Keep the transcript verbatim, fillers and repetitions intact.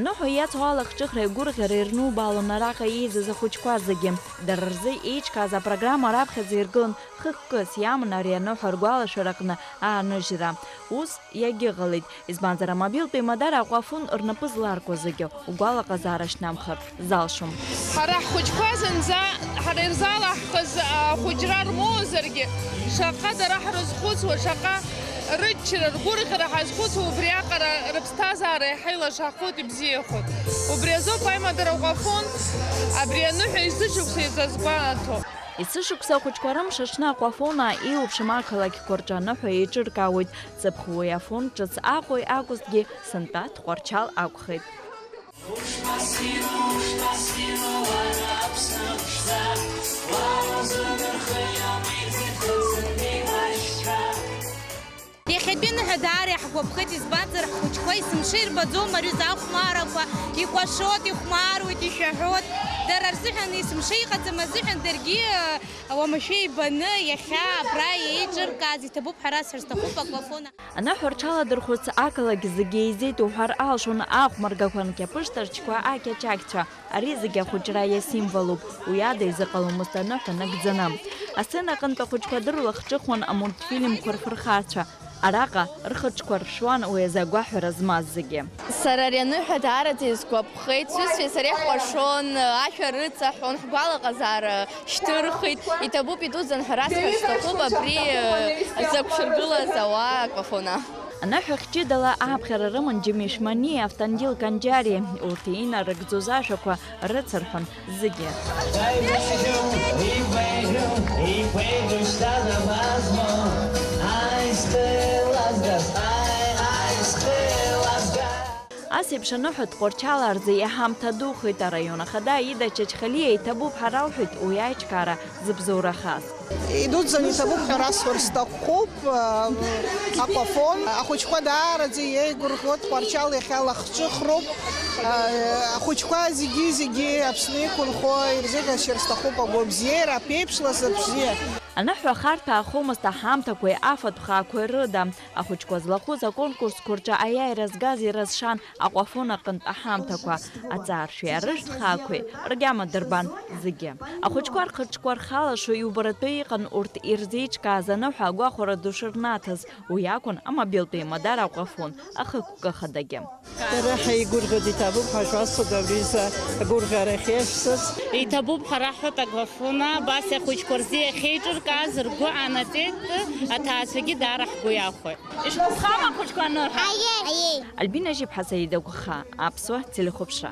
Аныҳәа иацу алахҿыхреи агәырӷьареи ирнубаалон араҟа еизаз ахәыҷқәа зегьы. Дара рзы еиҿкааз апрограмма раԥхьаӡа иргылан, хықәкыс иаман ари аныҳәа ргәалашәараҟны ааныжьра. Ус иагьыҟалеит, избанзар, амобилтә еимадара Аҟәафон рнапы зларкуа зегьы угәалаҟазаара шьҭнамхыр залшом. Ҳара ҳхәыҷқәа зынӡа ҳара ирзалаҳхыз ахәыҷра рмоуазаргьы, шаҟа дара ҳрызхәыцуа, шаҟа рыччара, ргәырӷьара ҳазхәыцуа, убриаҟара рыԥсҭазаара иаҳа илашахоит, ибзиахоит. Убри азоуп аимадара Аҟәафон абри аныҳәа есышықәса изазгәанаҭо. Есышықәса ахәыҷқәа рымш аҽны Аҟәафона еиуеиԥшым ақалақьқәа рҿы аныҳәа еиҿыркаауеит. Ҵыԥх уи Афон ҿыц Аҟәеи акәызҭгьы, сынтәа Тҟәарчал акәхеит. Иахьатәи аныҳәа даара иаҳгәаԥхеит, избанзар, ҳхәыҷқәа есымша ирбаӡом ари ахәмаррақәа, икәашоит, ихәмаруеит, ишәаҳәоит. Дара рзыҳәан есымша иҟаӡам азыҳәан даргьы, э, уамашәа ибаны иахьа абра еиҿыркааз иҭабуп ҳәа расҳәар сҭахуп Аҟәафон. Аныҳәа рҽаладырхәырц ақалақь зегьы еизеит уҳәар алшон, ахәмаргақәа, анкьаԥышт рчқәа, ақьачақьцәа. Ари зегьы ахәыҷра иасимволуп, уи ада изыҟаломызт аныҳәа нагӡаны. Асцена аҟынтә ахәыҷқәа дырылахҿыхуан амультфильмқәа рфырхацәа. Араҟа рхаҿқәа ршуан уи азы агәаҳәара змаз зегьы. Сара ари аныҳәа даараӡа исгәаԥхеит. Сҩызцәеи сареи ҳкәашон, ашәа рыҵаҳәон, ҳгәалаҟазаара шьҭырхит. Иҭабуп идуӡӡан ҳәа расҳәар сҭахуп абри, э, закәшәыргылаз ауаа Аҟәафона. Аныҳәахь ҷыдала ааԥхьара рыман Џьемишь Маниа, Автандил Канџьариа, урҭ инарыгӡоз ашәақәа рыцырҳәон зегьы. Ас еиԥш аныҳәа Тҟәарчал рзы иаҳамҭа духеит. Араион ахада Аида Чачхалиа иҭабуп ҳәа ралҳәеит уи аиҿкаара зыбзоурахаз. Идуӡӡан иҭабуп ҳәа расҳәар сҭахуп, Аҟәафон. Ахәыҷқәа даараӡа иеигәырӷьоит, Тҟәарчал иахьа лахҿыхроуп. Ахәыҷқәа зегьы-зегьы Аԥсны иқәынхо ирзыҟазшьар сҭахуп агәабзиара, аԥеиԥш лассы бзиа. Аныҳәа харҭәаахомызт аҳамҭақәеи афатә хаақәеи рыда. Ахәыҷқәа злахәыз аконкурсқәа рҿы аиааира згаз иразшан Аҟәафон аҟынтә аҳамҭақәа, аҵааршәи арыжәтә хаақәеи ргьама дырбан зегьы. Ахәыҷқәа рхаҿқәа рхалашо иубаратәы иҟан урҭ ирзеиҿкааз аныҳәа агәахәара ду шырнаҭаз, уи акәын амобилтә еимадара Аҟәафон ахықәкы хадагьы. Дара ҳаигәырӷьоит, иҭабуп ҳәа шәасҳәоит абри са агәырӷьара ахьиашьҭаз. Иҭабуп ҳәа раҳҳәоит Аҟәафона, абас ахәыҷқәа рзы иахьеиҿыркааз ргәы анаҵеит, аҭаацәагьы даара ҳгәы иахәеит. Ишәгәаԥхама ахәыҷқәа аныҳәа? Аиеи! Аиеи! Альбина Жьиԥҳа, Саида Гәхаа, Аԥсуа телехәаԥшра.